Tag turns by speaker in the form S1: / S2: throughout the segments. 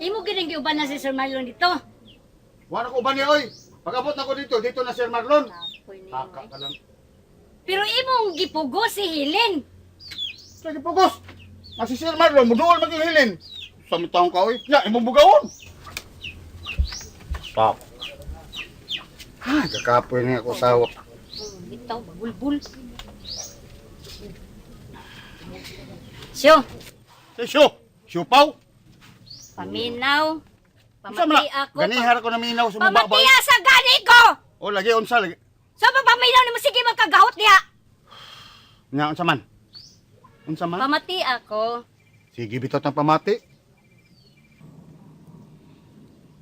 S1: Imo gining giuban na si Sir Marlon dito.
S2: Wala ko uban niya, oy. Pag-abot na ko dito, dito na Sir Marlon.
S1: Kapoy nimo,
S2: Taka
S1: eh.
S2: ka lang.
S1: Pero imong gipugo si Helen.
S2: Sige, pugos. Nga si Sir Marlon, muduol maging hilin. Sa taong ka, oy. Ya, imong bugawon. Stop. Ha, kakapoy na ako asawa.
S1: Bitaw, bagulbul. Siyo,
S2: Si Syo, Syopaw.
S1: paminaw.
S2: Unsa man
S1: Pamati
S2: na?
S1: ako.
S2: Ganihar ko na minaw sa mong babay.
S1: Pamatiya sa gani ko!
S2: O, lagi, unsa, lagi.
S1: Sa so, papaminaw nimo sige magkagahot diha.
S2: Nya, unsa man? Unsa man?
S1: Pamati ako.
S2: Sige, bitot ng pamati.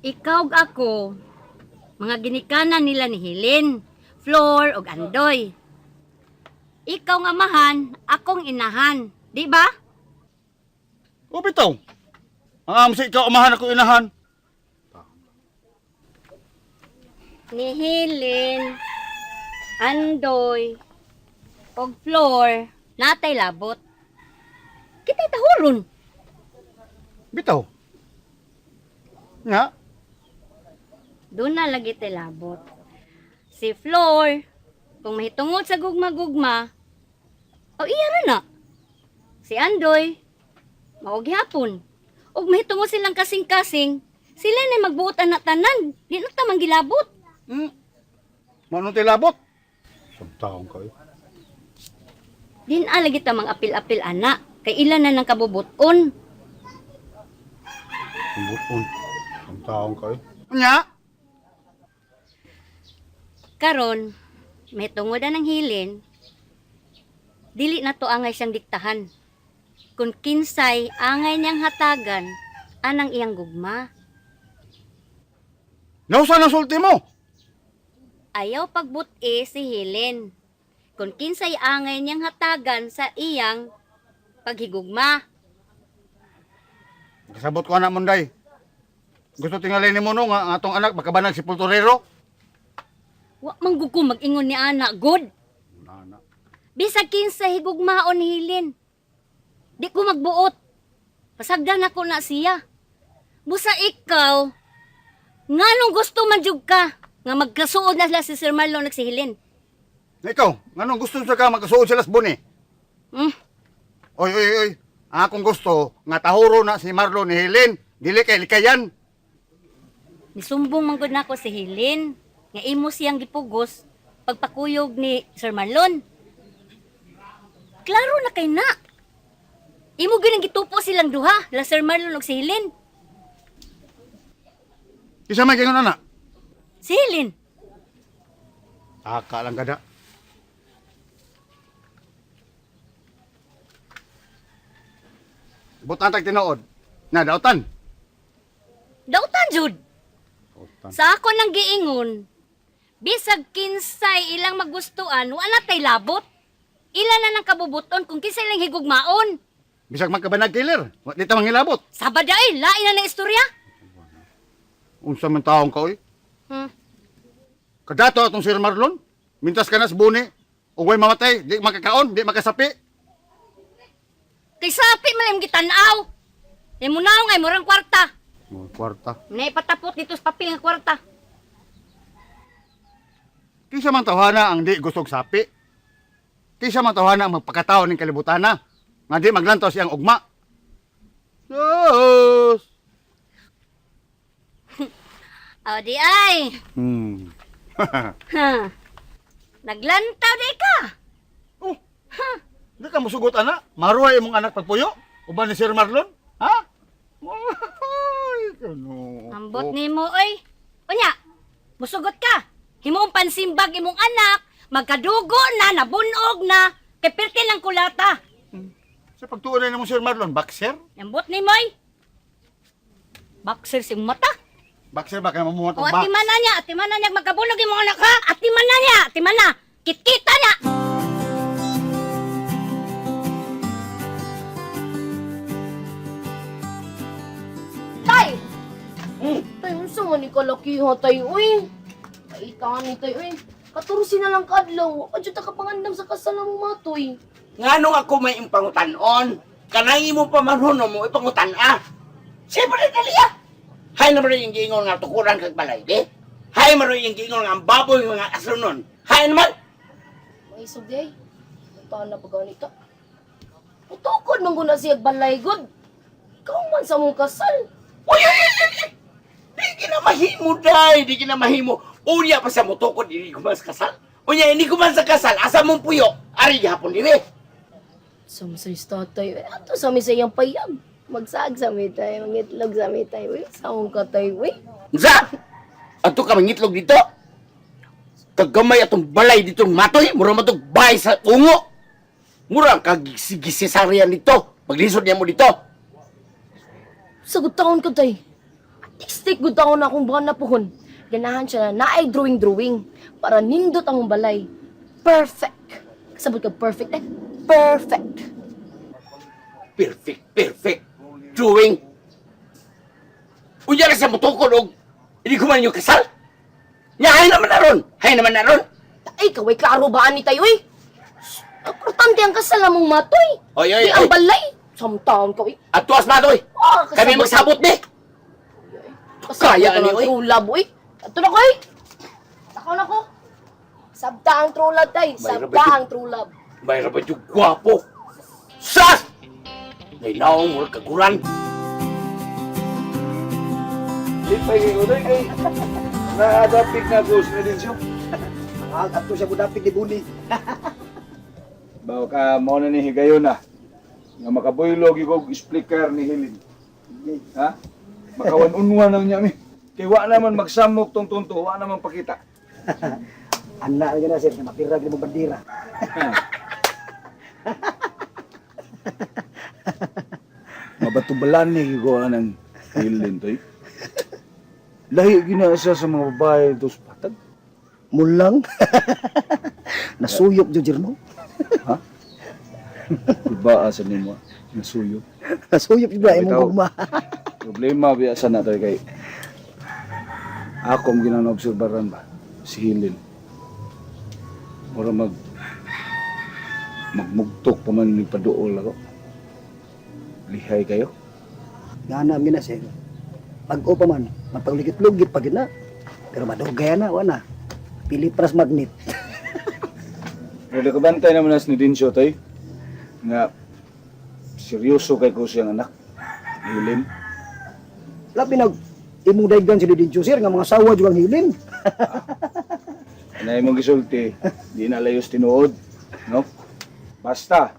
S1: Ikaw ug ako, mga ginikanan nila ni Helen, Flor ug Andoy. Ikaw nga amahan, akong inahan, di ba?
S2: O, bitaw. Ang amsi ikaw, umahan ako inahan.
S1: Ni Helen, Andoy, og Flor, natay labot. Kita'y tahuron.
S2: Bitaw. Nya,
S1: Doon na lagi tay labot. Si Flor, kung mahitungod sa gugma-gugma, o iya ra na. Si Andoy, mao gihapon. Ug mahitungod silang kasing-kasing, sila na magbuot na tanan, di na ta manggilabot.
S2: Manong tilabot? Samtaon kayo.
S1: Di na lagi ta mang apil-apil ana, kay ilan na nang kabubuton.
S2: Buton. Samtaon kayo. Nya,
S1: Karon, mahitungod na ng hilin, dili na to angay siyang diktahan. Kung kinsay angay niyang hatagan, anang iyang gugma.
S2: nausa ng sulti mo.
S1: Ayaw pagbuti si Helen. Kung kinsay angay niyang hatagan sa iyang paghigugma.
S2: Kasabot ko anak munday. Gusto tingalin ni mo no nga ang atong anak makabanag si Pulturero.
S1: Wa man gud ko mag-ingon ni ana, good.
S2: Nana.
S1: Bisag kinsay higugmaon ni Helen. Di ko magbuot. Pasagdan ako na siya. Busa ikaw, nganong gusto man jud ka nga magkasuod na sila si Sir Marlon ug si Helen.
S2: Na ikaw, nganong gusto sa ka magkasuod sila sa buni?
S1: Hmm?
S2: Oy, oy, oy. Ang akong gusto nga tahuro na si Marlon ni Helen. Dili kay likayan.
S1: Nisumbong man gud nako si Helen nga imo siyang gipugos pagpakuyog ni Sir Marlon. Klaro na kay na. Imo gyud ang gitupo silang duha, la Sir Marlon ug si Helen.
S2: Isa man kingon ana.
S1: Si Helen,
S2: Taka lang kada. Butan tag tinuod. Na dautan.
S1: dautan jud.
S2: Dautan.
S1: Sa ako nang giingon, bisag kinsay ilang magustuan, wala tay labot. Ila na nang kabubuton kung kinsay ilang higugmaon.
S2: Bisag magkabanag killer, wa di ta mangilabot.
S1: Sabad ay, lain na na istorya.
S2: Unsa man taong ka oy? Kadato atong Sir Marlon, mintas ka na sa buni. Ug way mamatay, di makakaon, di makasapi.
S1: Kay sapi man lang gitan-aw. Imo naong ay murang kwarta.
S2: Mo kwarta.
S1: Naipatapot dito sa papel nga kwarta.
S2: Kinsa man tawhana ang di gustog sapi? Kinsa man tawhana ang magpakatao ning kalibutan na? Nga di maglantaw siyang ugma. Sus!
S1: O di ay. Ha. Naglantaw di ka.
S2: Oh. Di ka musugot ana. Maruhay imong anak pagpuyo. Uban ni Sir Marlon? Ha? Ay, kano.
S1: Ambot nimo oy. Unya, musugot ka. Himong pansimbag imong anak, magkadugo na, nabunog na, kay pirti lang kulata.
S2: Sa pagtuon na mo Sir Marlon, boxer?
S1: Ambot nimo oy. Boxer si mata.
S2: Boxer ba kay mamuhat
S1: O
S2: og box?
S1: atiman na niya, atiman na niya magkabunog imong anak ha. Atiman na niya, atiman na. Kitkita na.
S3: Tay! Tay, unsa man ni kalakiha tay, uy? Paita ni tay, uy. 14 na lang kaadlaw. Wa jud ta kapangandam sa kasal mo matoy.
S4: Nganong ako may impangutanon? Kanang imo pamanhono mo ipangutan-a. Siyempre dali ah. Hay naman rin yung giingon nga tukuran kag balay, di? Hay man rin yung giingon nga ang baboy nga aslonon. Hay naman!
S3: Maisog di ay. Puntahan na pag ganito. Utukod man guna siya balay god. Ikaw man sa mong kasal.
S4: Uy, uy, uy, uy, uy! Di kinamahimo, day! Di kinamahimo. Unya pa sa motukod, hindi ko man sa kasal. Unya, hindi ko man sa kasal. Asa mong puyo? Ari gihapon dire.
S3: Sa sa tatay. Eh, ato sa mi sa iyang payag. Magsaag sa mi tay, mangitlog sa mi tay. Uy, sa mong katay, uy.
S4: Unsa? Ato ka mangitlog dito? Kagamay atong balay dito matoy, mura man tong bahay sa ungo. Mura ang kagisigisesaryan dito. Paglisod niya mo dito.
S3: Sagot taon ko tay. Artistic gud taon na akong buwan na puhon. Ganahan siya na naay drawing-drawing para nindot ang balay. Perfect. Kasabot ka perfect eh. Perfect.
S4: Perfect, perfect. Drawing. Unya na sa motukod og hindi ko man yung kasal. Nya, hay naman na ron. Hay naman na ron.
S3: Ay, kaway klaro ba ani tayo eh? Importante ang kasal mong matoy.
S4: Oy, oy,
S3: Di ang
S4: oy.
S3: balay. Samtaon ka, uy.
S4: Atuas matoy.
S3: Ah,
S4: Kami magsabot ni.
S3: Kasabot
S4: Kaya
S3: ka
S4: ani,
S3: ng
S4: oy.
S3: True love, uy. Ato na ko, uy. Takaw na ko. Sabta ang true love, tay.
S4: Mayroon
S3: Sabta
S4: ba
S3: ang true love.
S4: Mayroon ba yung gwapo? Sas! Nainaong mura kaguran.
S5: Di pa kay Utoy kay naadapik na ko sa Medinsyo.
S6: Ato siya budapik ni Buni.
S5: Bawa ka mao na ni higayon na. Nga makabuylog ikog speaker ni Hilin. Ha? Makawan-unwan lang niya mi. Kay wa naman magsamok tong tunto, wa naman pakita.
S6: Anak na na sir, na mapirag ni mo bandira.
S5: Mabatubalan ni higo anang Hilin toy. Lahi gina siya sa mga babae dos patag.
S6: Mulang. Nasuyop jud sir no.
S5: Diba asa nimo nasuyo.
S6: Nasuyop jud ba imong
S5: Bitaw.
S6: gugma.
S5: Problema biya sa na toy kay ako ang ginang obserbaran ba si Hilin. Mura magmugtok pa man ni paduol ako. Lihay kayo.
S6: Ngana mi na sir. Pag-o pa man, mapagligit-lugit pa gid na. Pero madugay na wa na. Pili pras magnet.
S5: Pero nakabantay naman nas ni Dinsyo toy nga seryoso kay ko siyang anak. Hilin.
S6: Labi nag imong daygan si Didincho sir nga mga sawa jud ang hilin.
S5: Anay mong gisulti, di na layos tinuod, no? Basta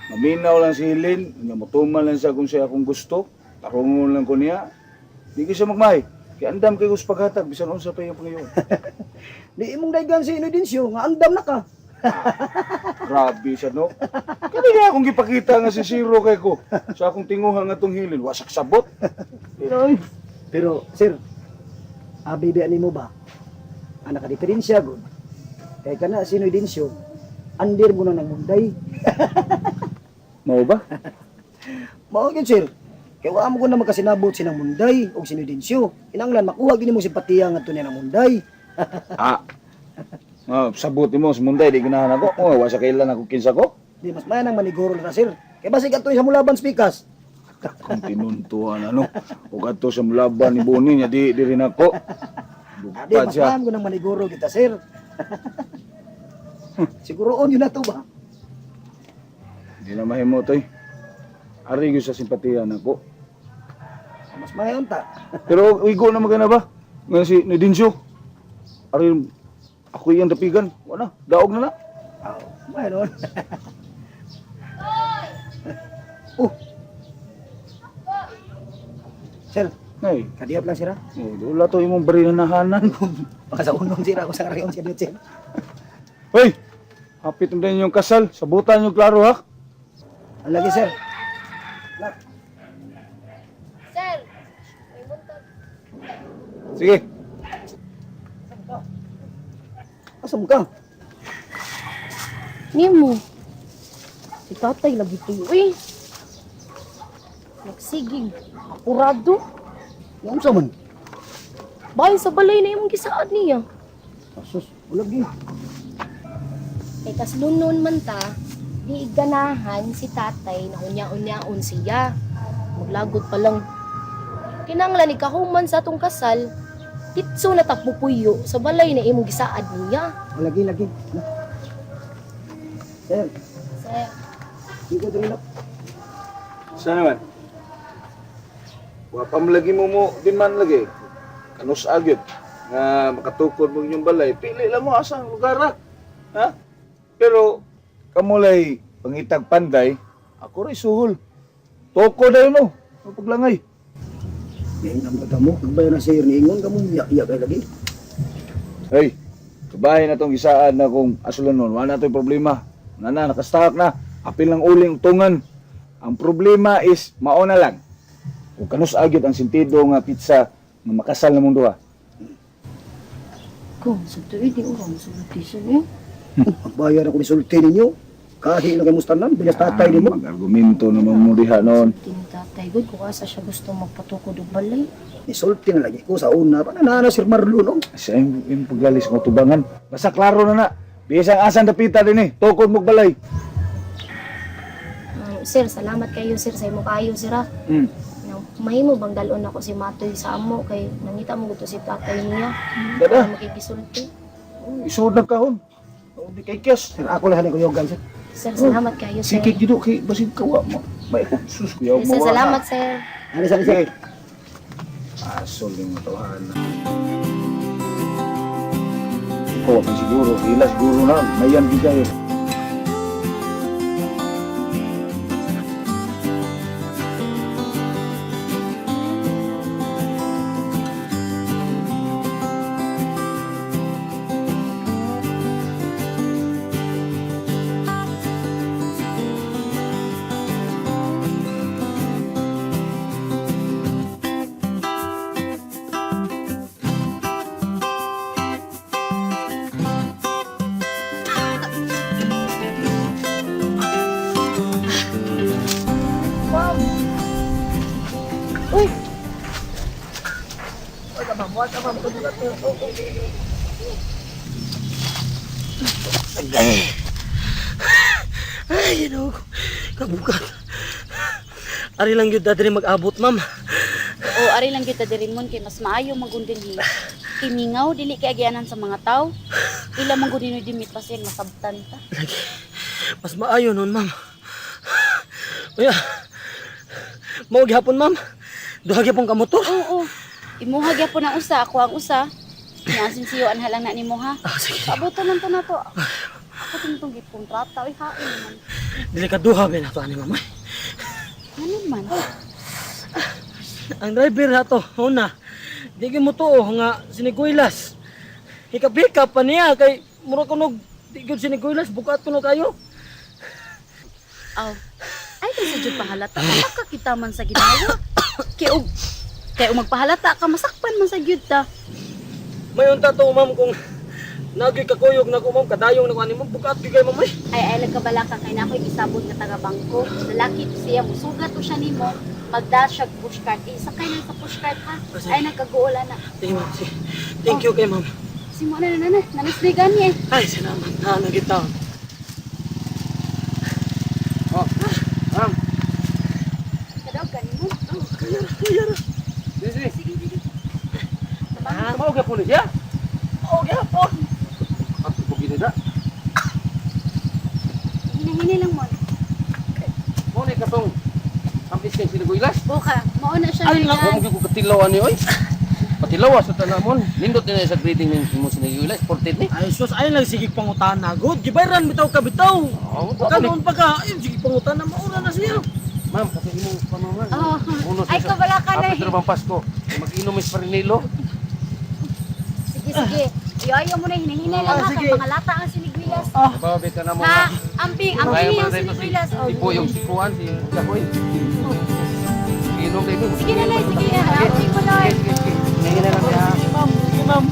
S5: maminaw lang si Hilin, nga motuman lang siya kung siya akong gusto, tarungon lang ko niya. Di ko siya magmahay. Kaya andam kay kus paghatag bisan unsa pa iyang pangayon.
S6: Di imong daygan si Didincho nga andam na ka.
S5: Grabe siya, no? Kani nga akong gipakita nga si Zero kay ko. Sa akong tinguha nga tong Hilin, wasak sabot. Pero ay,
S6: Pero sir, abi ba nimo ba? Ang nakadiferensya gud. Kay kana si Didincho, andir mo na ng munday.
S5: mao ba?
S6: Mao gyud sir. Kay wa mo na magkasinabot sinang Munday og si Nudencio. Kinahanglan makuha gyud nimo simpatiya ngadto niya ng Munday.
S5: Ah. Ah, sabot nimo sa Munday di ganahan ako. Oh, wasa kailan ako kinsa ko.
S6: Di mas maya nang maniguro na sir. Kay basig adto sa mulaban spikas.
S5: Kung tinuntuan ano, ug adto sa mulaban ni Boni niya di di rin ako.
S6: Di
S5: Lupad
S6: mas
S5: siya.
S6: maya mo nang maniguro kita sir. Siguro on yun na to ba?
S5: Di na mahimo toy. Ari gyud sa simpatiya nako.
S6: Mas maya unta.
S5: Pero igo na magana ba? Nga si Nidinjo. Ari ako iyang dapigan. Wala, daog na na.
S6: Aw, maya nun. Oh. Sir,
S5: Nay,
S6: kadiyap lang sir ha.
S5: oh, wala to imong barinahanan.
S6: Baka sa unong sir ako sa karayon sir sir.
S5: Hoy! Hapit na din yung kasal. Sabutan yung klaro ha.
S6: Ang lagi sir.
S3: Sir, may buntag.
S5: Sige.
S6: Asa mo ka?
S3: Nimo. Si tatay lagi tuyo, uy. Nagsigig. Akurado.
S6: Unsa man?
S3: Bahin sa balay na imong gisaad niya.
S6: Asus, ulag gyud.
S3: Kay tas lunon man ta, di ganahan si tatay na unya-unyaon siya. Maglagot pa lang. Kinanglan ni kahuman sa atong kasal, ditso na takbupuyo sa balay na imong gisaad niya.
S6: Lagi, lagi. Sir,
S3: Sir,
S6: di ko diri na.
S5: Sa naman? Wa pa man lagi mo mo din man lagi. Kanus agyod nga makatukod mo inyong balay. Pili lang mo asa ang lugar ra. Ha? Pero kamulay pangitag panday, ako ray suhol. Toko dayon mo. Paglangay.
S6: Ngayon ang bata mo, nagbayo na sir, niingon ka mo, iya kay lagi.
S5: Hey, kabahin na tong gisaan na kung asulan nun, wala na to'y problema. Na na, nakastak na. Apil lang uling utungan. Ang problema is, mauna lang. Kung kanus agyod ang sentido nga pizza nga makasal na mong duha.
S3: ko, sa tuig di ora mo sulti sir eh.
S6: Magbayar ako ni sulti ninyo. Kahi na kay mustanan, bilas tatay nimo.
S5: Mag-argumento naman mo diha noon.
S3: Sulti ni tatay gud kung asa siya gusto magpatukod og balay.
S6: Ni sulti na lagi ko sa una, pananana Sir Marlon, oh.
S5: Siya yung, yung paglalis ng tubangan. Basta klaro na na. Bisang asan dapita din eh. Tukod mo balay.
S3: Sir, salamat kayo sir sa imo kaayo sir ah. Nang mahimo bang dalon ako si Matoy sa amo kay nangita mo gusto si tatay niya.
S5: Dada.
S3: Para makigisulti.
S5: Isuod na kahon. Oh, di kay Kiyas.
S6: Sir, ako lang ko yung sir.
S3: Sir, salamat kayo sir.
S5: Sige, gido kay basig kawa mo. May sus kuya
S3: Sir, salamat sir.
S6: Ano sir, sir?
S5: Asol yung matawahan. Ko pa siguro, ila siguro na, mayan bigay.
S3: Ma'am. Uy.
S7: Ay, Ginoo ko. Kabukat. Ari lang yun dadri mag-abot, ma'am.
S8: O ari lang kita diri mon kay mas maayo magundinhi. Kimingaw dili kay agyanan sa mga tao. Ila man gud ni dimit pasig masabtan ta.
S7: Lagi. Mas maayo nun, ma'am. Uya. Mao gihapon, ma'am. Duha gyapon ka motor.
S8: Oo. Imuha gyapon ang usa, ako ang usa. Niasin siyo an halang na nimo ha.
S7: Ah, sige.
S8: Paabutan lang to na to. Ako tong gikontrata oy hain man.
S7: Dili ka duha ba na to ani, ma'am. Ay,
S8: Ano man?
S7: Ang driver ha to, una. Di gyud mo tuo nga siniguylas. Hikap-hikap pa niya kay mura kunog di gyud siniguylas bukat kuno kayo.
S8: Aw. Ay kay sa jud pahalata ka makakita man sa ginawa. Kay og kay og magpahalata ka masakpan man sa gyud ta.
S7: Mayon ta to, ma'am, kung nagyoy kakuyog na ko, ma'am, kadayong na ko ani ma'am, bukat gyud kay ma'am. Ay.
S8: Ay ay nagkabala ka kay na ako'y gisabot nga taga bangko. Lalaki to siya musugat to siya nimo. Magdash siya push cart. Isakay na sa push cart ha.
S7: Ah, sige.
S8: Ay nagkaguola na.
S7: Sige, ma'am. Sige. Thank you kay ma'am.
S8: Simo na na na. Nanas ni gani eh.
S7: Ay, salamat. Na, nagitaon.
S4: Oh, ma'am.
S8: Kadaog gani mo.
S7: Kaya ra, kaya ra.
S4: Sige,
S8: Sige sige.
S4: Mao gyapon ni siya.
S7: Oo, gyapon.
S4: Ato ko ginida.
S8: Hinahini lang mo.
S4: Mao ni katong ampis kay sinaguylas.
S8: Buka, mao na siya.
S7: Ay,
S8: ni
S4: Mo gyud ko katilaw ani oy. Patilaw sa tanamon. Nindot ni sa greeting ning mo sinaguylas, ported ni.
S7: Ay, sus, ay lang sige pangutana, god. Gibayran bitaw ka bitaw.
S4: Oh,
S7: Kanoon pa ka, ay, sige pangutana, maura na siya.
S4: Ma'am, kasi imong pamaman.
S8: Oh.
S4: Unos
S8: Ay kabala ka na.
S4: Apit ra bang Pasko? Mag-inom is Parinilo.
S8: Sige sige. Iyo ayo mo na hinahini lang
S7: Ah,
S8: ha
S7: sige.
S8: kay pangalata ang sinigwilas.
S4: Babe ka na mo.
S8: Ha, amping, amping
S4: Kaya
S8: ang
S4: mo na dito si
S8: sinigwilas. Oh,
S4: si Boyong si Kuan si Jakoy. Inom dito.
S8: Sige na lang, sige. Amping mo na.
S4: Sige, sige. Hinahina lang siya.
S7: Sige, ma'am. Sige, ma'am.